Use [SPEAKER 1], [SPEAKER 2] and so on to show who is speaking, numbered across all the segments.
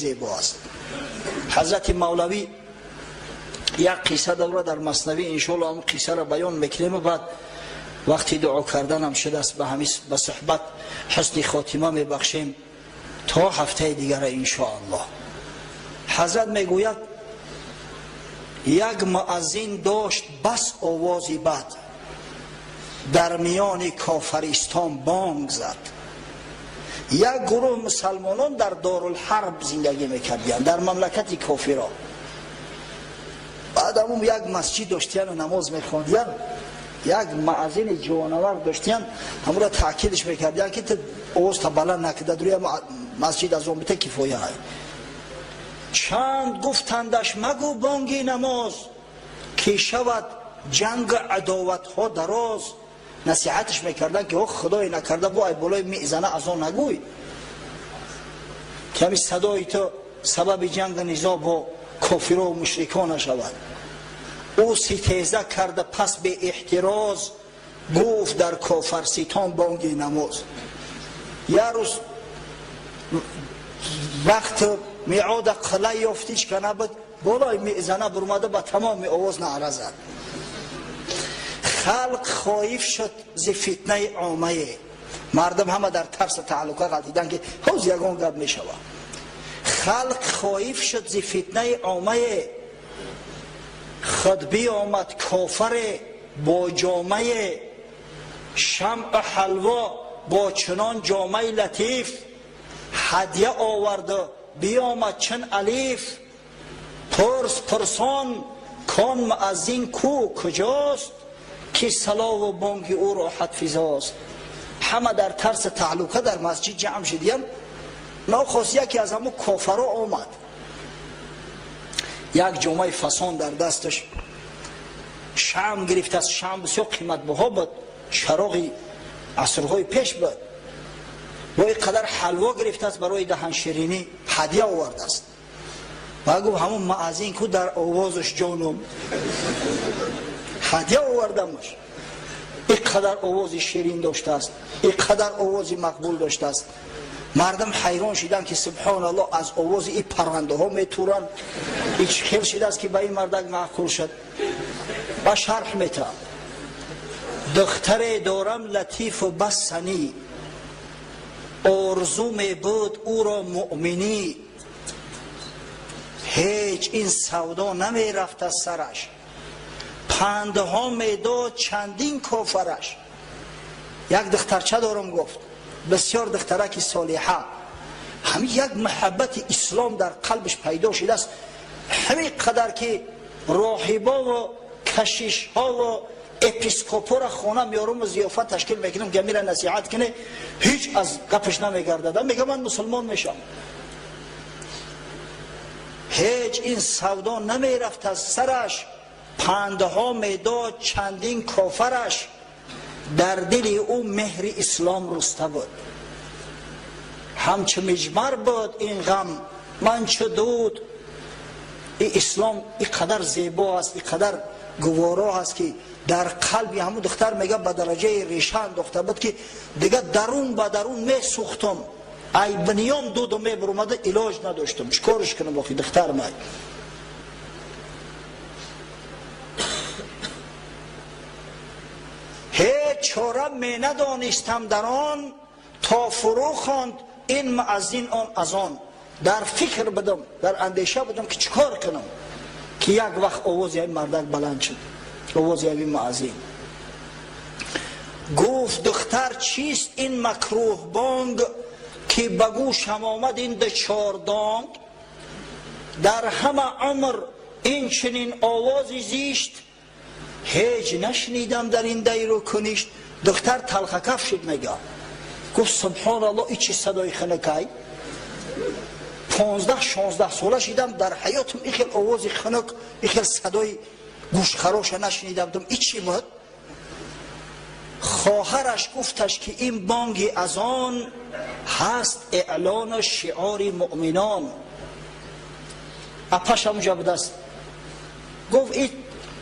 [SPEAKER 1] зебо аст. Ҳазрати Мавлавӣ як қисса дорад дар Маснавӣ, иншоалло ҳамн қиссаро баён мекунем, баъд вақти дуо карданам шудааст, ба ҳамин ба суҳбат ҳусни хотима мебахшем то ҳафтаи дигара, иншоаллоҳ. Ҳазрат мегӯяд: як муаззин дошт бас овози бад, дар миёни кофаристон бонг зад. Як гурӯҳ мусалмонон дар Дорулҳарб зиндагӣ мекардиянд, дар мамлакати кофиро. Баъд ҳамун як масҷид доштияну намоз мехондиянд. Як муаззини ҷонавар доштиянд, ҳамуро таъкидш мекардиянд, ки ту овозта баланд накарда, дури масҷид азон бита, кифоя. Чанд гуфтандаш: «Магӯ бонги намоз, ки шавад ҷанг, адоватҳо дароз». Насиҳатш мекарданд, ки о, худое накарда, бо ай болои мезана азон нагӯй, ки ҳами садои ту сабаби ҷанг низо бо кофиро мушрикон нашавад. Ӯ ситеза карда, пас беэҳтироз гуфт дар кофарситон бонги намоз. Як рӯз вақт меода қила ёфтиш ка набуд, болои мезана бурмада, ба тамоми овоз наъра зад. Халқ хоиф шуд зи фитнаи оммае. Мардум ҳама дар тарса таҳлука ғалтиданд, ки ҳоз ягон гап мешавад. Халқ хоиф шуд зи фитнаи оммае, худ биомад кофаре бо ҷомае шамъу ҳалво, бо чунон ҷомаи латиф ҳадя оварду биомад чун алиф. Пурс пурсон кон муаззин ку куҷост, ки салову бонги ӯ роҳатфизост? Ҳама дар тарси таҳлука дар масҷид ҷамъ шидиян. Нохост яке аз ҳамун кофаро омад, як ҷомаи фасон дар дасташ, шам гирифтааст. Шам бисёр қиматбаҳо буд, чароғи асрҳои пеш буд. Бо ин қадар ҳалво гирифтааст, барои даҳанширинӣ ҳадя овардааст. Ва гуфт: «Ҳамун муаззин ку, дар овозаш ҷоном ҳадя овардамаш, ин қадар овози ширин доштааст, ин қадар овози мақбул доштааст». Мардум ҳайрон шиданд, ки субҳоналлоҳ, аз овози ин паррандаҳо метуранд, ин чӣ хел шидааст, ки ба ин мардак маъқул шуд? Ва шарҳ метаҳам: «Духтаре дорам латифу бас санӣ, орзу мебуд ӯро муъминӣ. Ҳеҷ ин савдо намерафт аз сараш, пандҳо медод чандин кофараш». Як духтарча дорам, гуфт, бисёр духтараки солиҳа. Ҳамин як муҳаббати ислом дар қалбиш пайдо шудааст, ҳамин қадар ки роҳибову кашишҳову епископора хона меоруму зиёфат ташкил мекунам, ки амира насиҳат куне, ҳеҷ аз гапаш намегардада, мега: «Ман мусулмон мешам». Ҳеҷ ин савдо намерафт аз сараш, пандҳо медод чандин кофараш. Дар дили ӯ меҳри ислом руста буд, ҳамчу миҷмар буд ин ғам ман чу дуд. И ислом и қадар зебо аст, и қадар гуворо аст, ки дар қалби ҳамун духтар, мега, ба дараҷаи реша андохта буд, ки дига дарун ба дарун месӯхтум, ай биниём дуду мебурумада, илоҷ надоштум, чӣ корш кунам охи, духтар май. Ҳеҷ чора менадонистам дар он, то фурӯ хонд ин муаззин он азон. Дар фикр будам, дар андеша будам, ки чӣ кор кунам, ки як вақт овози ҳамин мардак баланд шуд, овози ҳамин муаззин. Гуфт: «Духтар, чист ин макрӯҳ бонг, ки ба гӯшам омад ин дучордонг? Дар ҳама умр ин чунин овози зишт ҳеҷ нашнидам дар ин дайру куништ». Духтар талхакаф шуд, мега, гуфт: «Субҳоналлоҳ, и чи садои хунукай? 15-16 сола шидам, дар ҳаётам и хел овози хунук, и хел садои гӯшхароша нашнида будам. И чӣ буд?» Хоҳараш гуфташ, ки ин бонги азон ҳаст, эълону шиори муъминон. Апаш ҳамуҷа будааст, гуфт: «И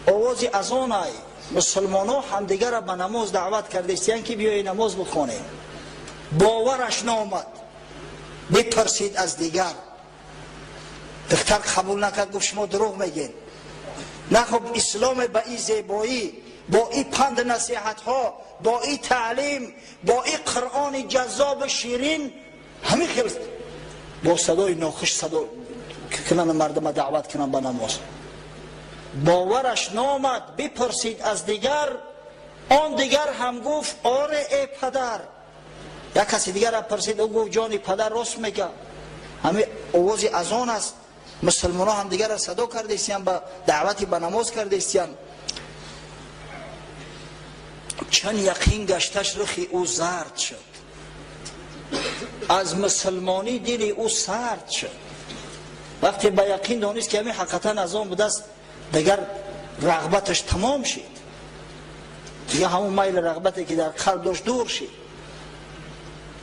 [SPEAKER 1] овози азонай, мусулмонҳо ҳамдигарро ба намоз даъват кардастиян, ки биёи намоз бихонем». Бовараш наомад, бипурсид аз дигар. Духтар қабул накард, гуфт шумо дурӯғ мегӯед. На хуб, ислом ба ин зебоӣ, бо ин панд насиҳатҳо, бо ин таълим, бо ин Қуръони ҷаззобу ширин, ҳамин хел бо садои нохуш садо кунанд, мардума даъват кунанд ба намоз. Бовараш наомад, бипурсид аз дигар, он дигар ҳам гуфт оре эй падар. Як каси дигарам пурсид, ӯ гуфт ҷони падар рост мега, ҳамин овози азон аст, мусулмонҳо ҳам дигарро садо кардаистиян, ба даъвати ба намоз кардаистиян. Чун яқин гашташ, рухи ӯ зард шуд, аз мусулмонӣ дили ӯ сард шуд. Вақте ба яқин донист, ки ҳамин ҳақиқатан азон будааст, дигар рағбаташ тамом шид, дигар ҳамон майли рағбате, ки дар қалб дошт, дур шид.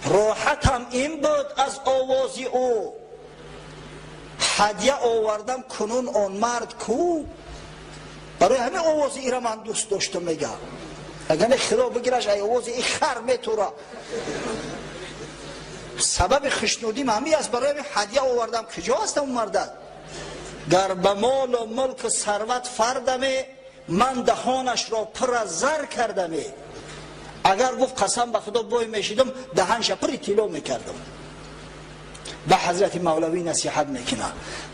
[SPEAKER 1] Роҳатам ин буд аз овози ӯ, ҳадя овардам, кунун он мард ку? Барои ҳамин овози ира ман дӯст доштам, мега, агар не, худо бигираш, ай овози и хар метура. Сабаби хушнудим ҳамин аст, барои ҳамин ҳадя овардам. Куҷо аст он мардак? Гар ба молу мулку сарват фардаме, ман даҳонашро пур аз зар кардаме. Агар, гуфт, қасам ба худо, бой мешидам, даҳанша пури тилло мекардам. Ба ҳазрати Мавлавӣ насиҳат мекунад: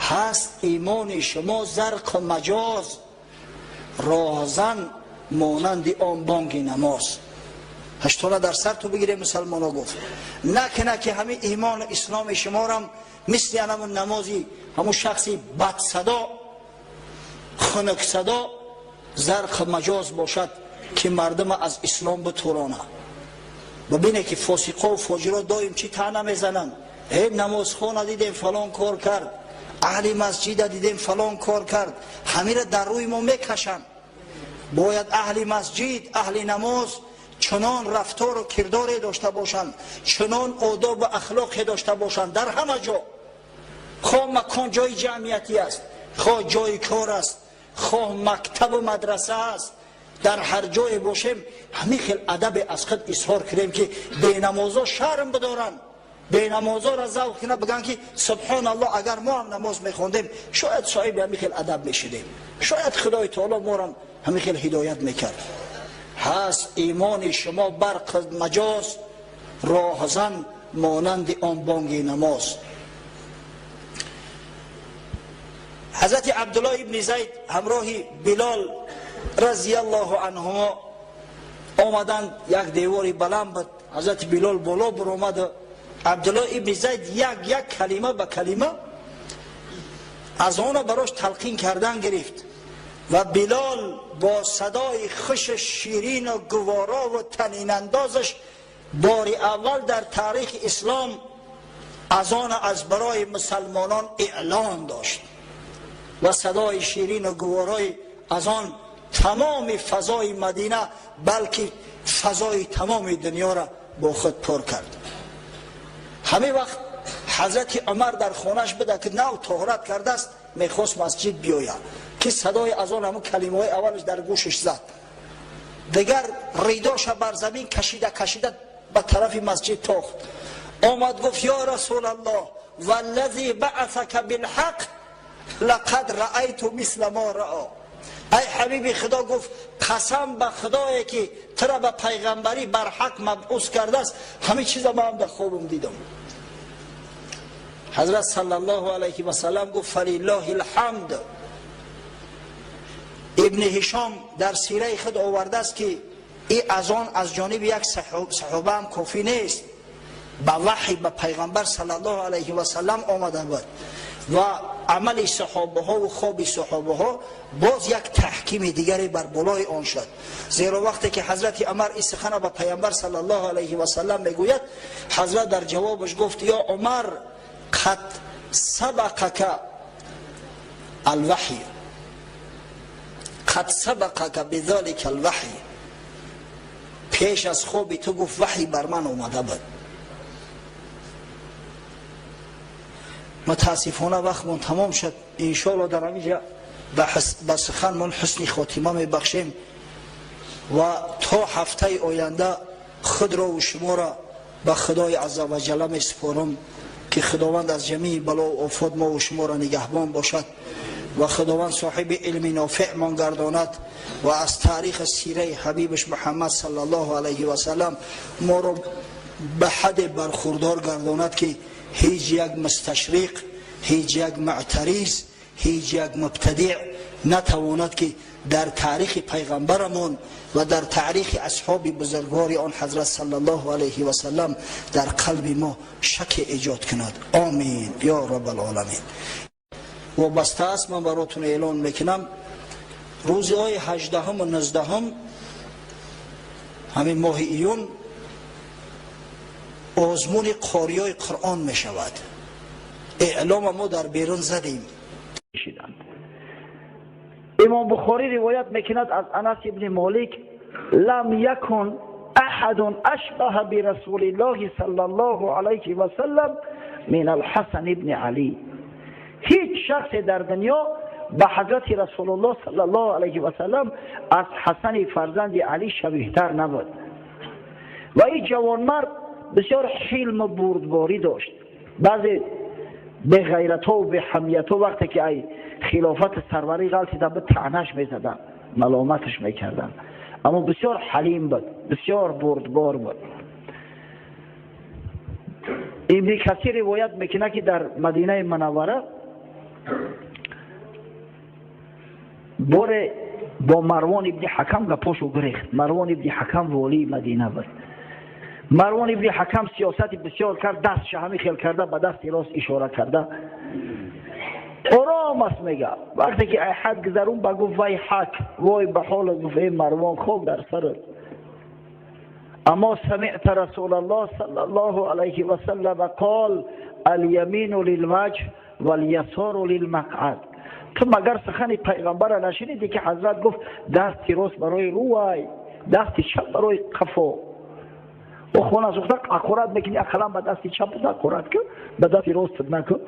[SPEAKER 1] ҳаст имони шумо зарқу маҷоз, роҳзан монанди он бонги намоз. Ҳаштона дар сар ту бигире, мусалмоно, гуфт, накуна ки ҳамин имону исломи шуморам мисли ҳамун намози ҳамун шахси бадсадо, хунуксадо, зарқу маҷоз бошад, ки мардума аз ислом битурона. Бибине, ки фосиқо фоҷиро доим чӣ таъна мезананд: э, намозхона дидем, фалон кор кард, аҳли масҷида дидем, фалон кор кард. Ҳамира дар рӯи мо мекашанд. Бояд аҳли масҷид, аҳли намоз чунон рафтору кирдоре дошта бошанд, чунон одобу ахлоқе дошта бошанд дар ҳама ҷо, хоҳ макон ҷои ҷамъиятӣ аст, хоҳ ҷои кор аст, хоҳ мактабу мадраса аст, дар ҳар ҷое бошем, ҳамин хел адабе аз худ изҳор кунем, ки бенамозо шарм бидоранд, бенамозоро завқ кунад, бигӯянд, ки субҳоналлоҳ, агар мо ҳам намоз мехондем, шояд соҳиби ҳамин хел адаб мешудем, шояд Худои таоло морам ҳамин хел ҳидоят мекард. Ҳаст имони шумо барқ маҷоз, роҳзан монанди он бонги намоз. Ҳазрати Абдуллоҳ ибни Зайд ҳамроҳи Билол разияллоҳу анҳумо омаданд. Як девори баланд буд. Ҳазрати Билол боло биромаду Абдуллоҳ ибни Зайд як як калима ба калима аз она барош талқин кардан гирифт ва Билол бо садои хушу ширину гуворову танинандозаш бори аввал дар таърихи ислом азона аз барои мусалмонон эълон дошт ва садои ширину гуворои аз он тамоми фазои Мадина, балки фазои тамоми дунёро бо худ пур кард. Ҳамин вақт ҳазрати Умар дар хонаш буда, ки нав тоҳорат кардааст, мехост масҷид биёяд, ки садои аз он ҳамун калимаҳои аввалаш дар гӯшаш зад. Дигар ридоша бар замин кашида кашида ба тарафи масҷид тохт. Омад, гуфт: «Ё Расулаллоҳ, валлази баъасака билҳақ, лақад раайту мисла мо рао». Ай ҳабиби Худо, гуфт, қасам ба Худое, ки тура ба пайғамбарӣ барҳақ мабъус кардааст, ҳамин чиза ман дар хобам дидам. Ҳазрат саллаллоҳу алайҳи васаллам гуфт: «Фалиллоҳи лҳамд». Ибни Ҳишом дар сираи худ овардааст, ки и азон аз ҷониби як саҳобаам кофӣ нест, ба ваҳй ба пайғамбар саллаллоҳу алайҳи васаллам омада буд ва амали саҳобаҳову хоби саҳобаҳо боз як таҳкими дигаре бар болои он шуд. Зеро вақте ки ҳазрати Умар ин сухана ба пайғамбар саллаллоҳу алайҳи васаллам мегӯяд, ҳазрат дар ҷавобаш гуфт: «Ё Умар, қад сабақака алваҳй, қад сабақака бидалика алваҳй». Пеш аз хоби ту, гуфт, ваҳй бар ман омада буд. Мутаассифона, вақтмон тамом шуд. Иншоалло, дар ҳаминҷа ба суханмон ҳусни хотима мебахшем ва то ҳафтаи оянда худро шуморо ба Худои азза ва ҷалла месупорам. ки Худованд аз ҷамии бало ва офот мо ва шуморо нигаҳбон бошад ва Худованд соҳиби илми нофеъмон гардонад ва аз таърихи сираи ҳабибаш Муҳаммад саллаллоҳу алайҳи васаллам моро ба ҳадде бархурдор гардонад, ки ҳеҷ як мусташриқ, ҳеҷ як муътариз, ҳеҷ як мубтадиъ натавонад, ки дар таърихи пайғамбарамон ва дар таърихи асҳоби бузургвори он ҳазрат саллаллоҳу алайҳи васаллам дар қалби мо шаке эҷод кунад. Омин ё раббалоламин. Вобаста аст, ман баротон эълон мекунам: рӯзҳои 18-ҳуму 19-ҳум ҳамин моҳи июн озмуни қориёи Қуръон мешавад. Эълома мо дар берун задем.
[SPEAKER 2] Имом Бухорӣ ривоят мекунад аз Анас ибни Молик: لم يكن أحد أشبه برسول الله صلى الله عليه وسلم من الحسن بن علي. Ҳеҷ шахсе дар дунё ба ҳазрати Расулуллоҳ саллаллоҳу алайҳи васаллам аз Ҳасани фарзанди Алӣ шабиҳтар набуд. Ва ин ҷавонмард бисёр ҳилму бурдборӣ дошт. Баъзе беғайратҳо беҳамиятҳо, вақте ки ай хилофати сарварӣ ғалтида буд, таънаш мезаданд, маломаташ мекарданд, аммо бисёр ҳалим буд, бисёр бурдбор буд. Ибни Касир ривоят мекунад, ки дар Мадинаи Манаввара боре бо Марвон ибни Ҳакам гапошу гирехт. Марвон ибни Ҳакам волии Мадина буд. Марвон ибни Ҳакам сиёсати бисёр кард, дастша ҳамин хел карда, ба дасти рост ишора карда, ором аст мега. Вақте ки ҳад гузарун, ба гуфт: «Вай ҳак, вой ба ҳолат!» Гуфт: «Эй Марвон, хок дар сарат, أما سمعت رسول الله صلى الله عليه وسلم قال: اليمين للوجه واليسار للمقعد؟ Ту магар сухани пайғамбара нашунидӣ, ки ҳазрат гуфт: дасти рост барои рӯвай, дасти чап барои қафо? О, хона сӯхта ҳақорат мекунӣ, ақаллан ба дасти чапат ҳақорат кун, ба дасти ростат накун».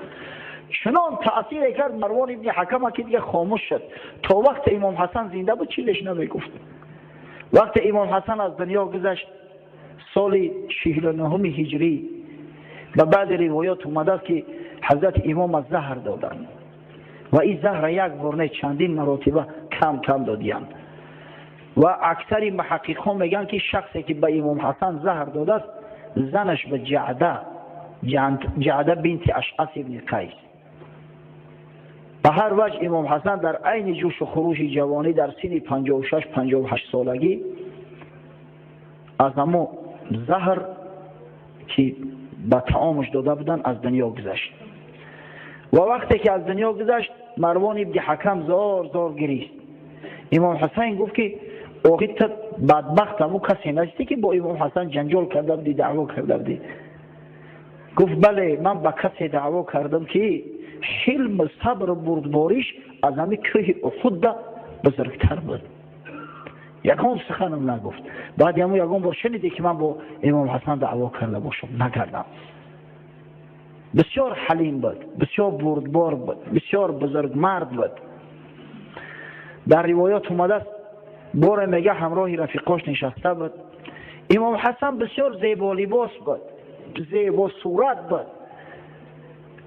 [SPEAKER 2] Чунон таъсире кард Марвон ибни Ҳакама, ки дига хомӯш шуд. То вақте имом Ҳасан зинда буд, чизеш намегуфт. Вақте имом Ҳасан аз дунё гузашт, соли 49-ҳуми ҳиҷрӣ, ба баъди ривоёт омадааст, ки ҳазрати имом аз заҳр доданд ва ин заҳра як бор не, чандин маротиба кам кам додиянд. Ва аксари муҳаққиқҳо мегӯянд, ки шахсе ки ба имом Ҳасан заҳр додааст, занаш ба Ҷаъда, Ҷаъда бинти Ашъас ибни Қайс. Ба ҳар ваҷ, имом Ҳасан дар айни ҷӯшу хурӯши ҷавонӣ, дар синни 56, 58 солагӣ, аз ҳамо заҳр, ки ба таомаш дода буданд, аз дунё гузашт. Ва вақте ки аз дунё гузашт, Марвон ибни Ҳакам зор зор гирист. Имом Ҳусайн гуфт, ки охи ту бадбахт ҳамун касе нестӣ, ки бо имом Ҳасан ҷанҷол карда будӣ, даъво карда будӣ? Гуфт: «Бале, ман ба касе даъво кардам, ки ҳилму сабру бурдбориш аз ҳамин кӯҳи Ухудда бузургтар буд. Ягон суханам нагуфт. Баъди ҳамун ягон бор шунидӣ, ки ман бо имом Ҳасан даъво карда бошам? Накардам». Бисёр ҳалим буд, бисёр бурдбор буд, бисёр бузургмард буд. Дар ривоёт омадааст, боре мега, ҳамроҳи рафиқош нишаста буд. Имом Ҳасан бисёр зеболибос буд, зебосурат буд,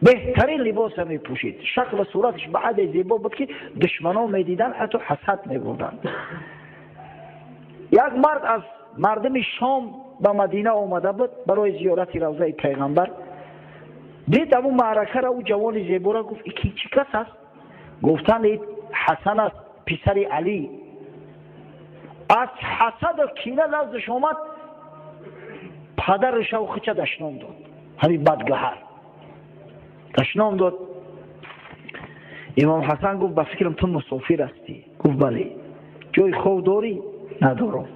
[SPEAKER 2] беҳтарин либоса мепӯшид. Шаклу сураташ ба ҳадде зебо буд, ки душманон медиданд, ҳатто ҳасад мебурданд. Як мард аз мардуми Шом ба Мадина омада буд барои зиёрати равзаи пайғамбар. Дид ҳамун маъракара, ӯ ҷавони зебора. Гуфт: «Ки чӣ кас аст?» Гуфтанд: «Ҳасан аст, писари Алӣ». Аз ҳасаду кина наздаш омад, падарашав хича дашном дод. Ҳамин бадгаҳар дашном дод. Имом Ҳасан гуфт: «Ба фикрам, ту мусофир ҳастӣ». Гуфт: «Бале». «Ҷои хов дорӣ?» «Надорам».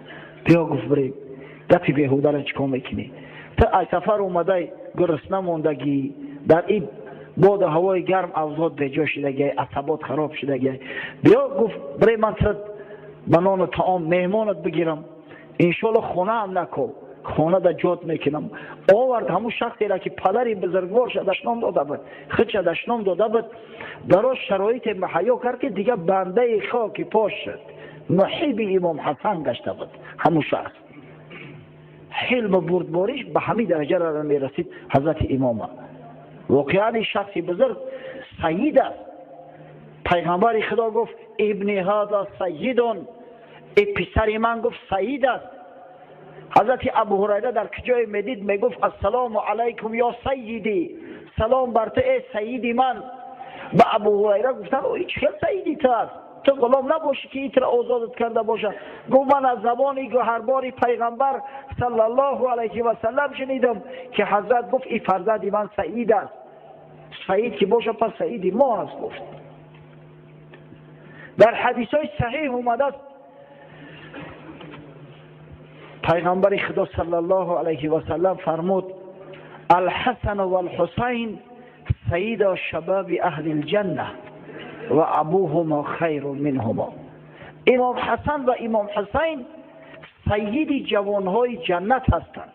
[SPEAKER 2] «Биё», гуфт, «бирем, гапи беҳудара чӣ кор мекунӣ? Ту ай сафар омадай, гурусна мондагӣ, дар ин боду ҳавои гарм авзод беҷо шудагиай, асабот хароб шудагиай. Биё», гуфт, «бирем, ман тура ба нону таом меҳмонат бигирам, иншоалло. Хонаам нако, хона да ҷот мекунам». Овард ҳамун шахсеро, ки падари бузургворша дашном дода буд, худша дашном дода буд. Дароз шароите муҳайё кард, ки дигар бандаи хоки пош шуд, муҳиби имом Ҳасан гашта буд. Ҳамун шахс ҳилму бурдбориш ба ҳамин дараҷа мерасид ҳазрати имома. Воқеан ин шахси бузург сайид аст. Пайғамбари Худо гуфт: ибни ҳаза сайидун, эй писари ман, гуфт, сайид аст. Ҳазрати Абу Ҳурайра дар куҷое медид, мегуфт: ассалому алайкум ё сайиди, салом бар ту, эй сайиди ман. Ба Абу Ҳурайра гуфтанд: ин чӣ хел сайиди ту аст? Ту ғулом набошӣ ки итро озодат карда бошад. Гуфт: ман аз забони гӯҳарбори пайғамбар саллаллоҳу алайҳи васаллам шунидам, ки ҳазрат гуфт: ин фарзанди ман саид аст. Саид ки бошад, пас саиди мо аст, гуфт. Дар ҳадисҳои саҳиҳ омадааст, пайғамбари Худо саллаллоҳу алайҳи васаллам фармуд: алҳасану валҳусайн сайида шабаби аҳли лҷанна ва абуҳумо хайрун минҳумо. Имом Ҳасан ва имом Ҳусайн сайиди ҷавонҳои ҷаннат ҳастанд.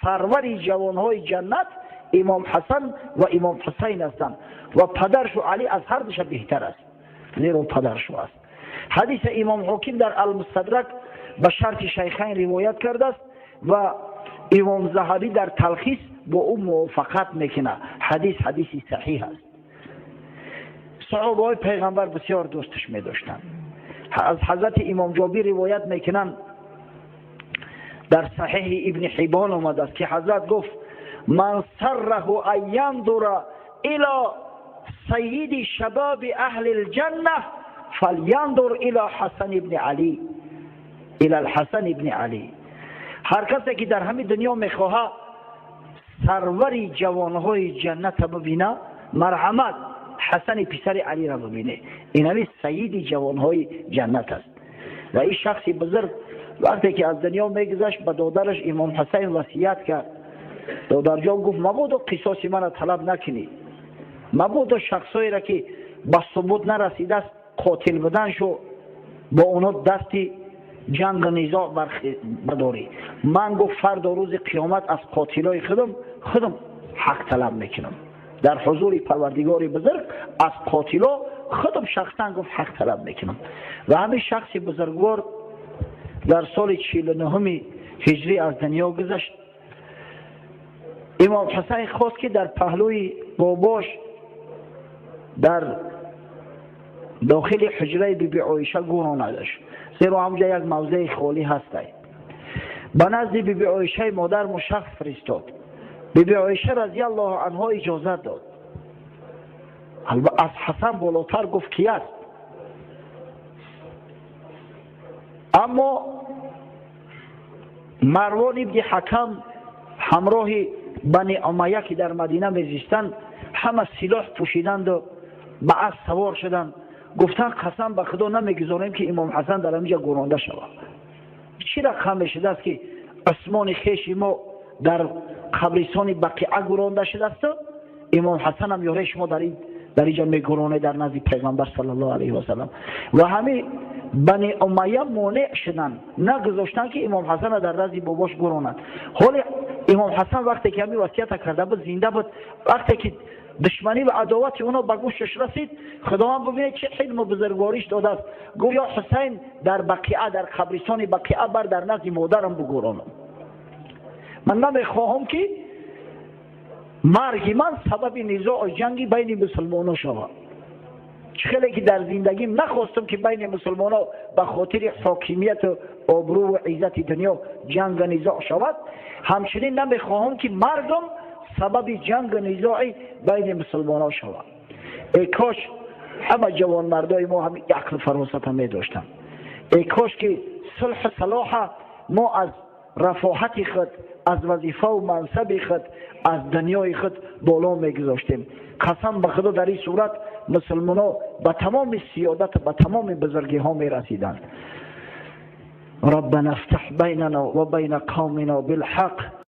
[SPEAKER 2] Сарвари ҷавонҳои ҷаннат имом Ҳасан ва имом Ҳусайн ҳастанд ва падаршу Алӣ аз ҳар душа беҳтар аст, зеро падаршу аст. Ҳадиса имом Ҳоким дар Алмустадрак ба шарти Шайхайн ривоят кардааст ва имом Заҳабӣ дар Талхис бо ӯ мувофиқат мекунад. Ҳадис ҳадиси саҳиҳ аст. Саҳобаҳои пайғамбар бисёр дӯсташ медоштанд. Аз ҳазрати имом Ҷобир ривоят мекунанд, дар Саҳиҳи Ибни Ҳибон омадааст, ки ҳазрат гуфт: ман сарраҳу ан яндура ило сайиди шабаби аҳли лҷанна фаляндур ило Ҳасан ибни Алӣ, ило Ҳасан ибни Алӣ. Ҳар касе ки дар ҳамин дунё мехоҳад сарвари ҷавонҳои ҷанната бибина, марҳамат, Ҳасани писари Алиро бибине. Ин ҳами сайиди ҷавонҳои ҷаннат аст. Ва ин шахси бузург вақте ки аз дунё мегузашт, ба додараш имом Ҳусайн васият кард. Додарҷон, гуфт, мабодо қисоси мана талаб накунӣ, мабодо шахсҳоеро, ки ба субут нарасидааст қотил буданшу, бо онҳо дасти ҷангу низоъ бардорӣ. Ман, гуфт, фардо рӯзи қиёмат аз қотилои худам ҳақ талаб мекунам. Дар ҳузури Парвардигори бузург аз қотило худам шахсан, гуфт, ҳақ талаб мекунам. Ва ҳамин шахси бузургвор дар соли 49-уми ҳиҷрӣ аз дунё гузашт. Имом Ҳусайн хост, ки дар паҳлӯи бобош дар дохили ҳуҷраи биби Оиша гӯронадаш, зеро ҳамҷа як мавзеи холӣ ҳастай. Ба назди биби Оишаи модар мушахс фиристод. Биби Оиша разиаллоҳу анҳо иҷозат дод. Аз Ҳасан болотар, гуфт, ки аст? Аммо Марвон ибни Ҳакам ҳамроҳи Бани Умайя, ки дар Мадина мезистанд, ҳама силоҳ пӯшиданду ба асп савор шуданд. Гуфтанд: қасам ба Худо, намегузорем, ки имом Ҳасан дар ҳаминҷа гӯронда шавад. Чӣ рақам мешудааст, ки Усмони хеши мо дар қабристони Бақиа гӯронда шудаасту имом Ҳасанам ёраи шумо дар инҷа мегӯронед, дар назди пайғамбар саллаллоҳу алайҳи васаллам? Ва ҳамин Бани Умайя монеъ шуданд, нагузоштанд, ки имом Ҳасана дар назди бобош гӯронанд. Ҳоли имом Ҳасан вақте ки ҳамин васията карда буд, зинда буд. Вақте ки душманӣ ва адовати онҳо ба гӯшаш расид, Худованд бибинед, чӣ ҳилму бузургвориш додааст, гуфт: ё Ҳусайн, дар Бақиа, дар қабристони Бақиа бар, дар назди модарам бигӯронам. Ман намехоҳам, ки марги ман сабаби низоъу ҷанги байни мусулмонон шавад. Чӣ хеле ки дар зиндагим нахостам, ки байни мусулмонон ба хотири ҳокимияту обрӯву иззати дунё ҷангу низоъ шавад, ҳамчунин намехоҳам, ки маргам сабаби ҷангу низои байни мусулмонон шавад. Эй кош ҳама ҷавонмардои мо ҳамин ақлу фаросата медоштанд. Эй кош ки сулҳу салоҳа мо аз рафоҳати худ, аз вазифаву мансаби худ, аз дунёи худ боло мегузоштем. Қасам ба Худо, дар ин сурат мусулмонҳо ба тамоми сиёдат, ба тамоми бузургиҳо мерасиданд. ربنا افتح بيننا وبين قومنا بالحق.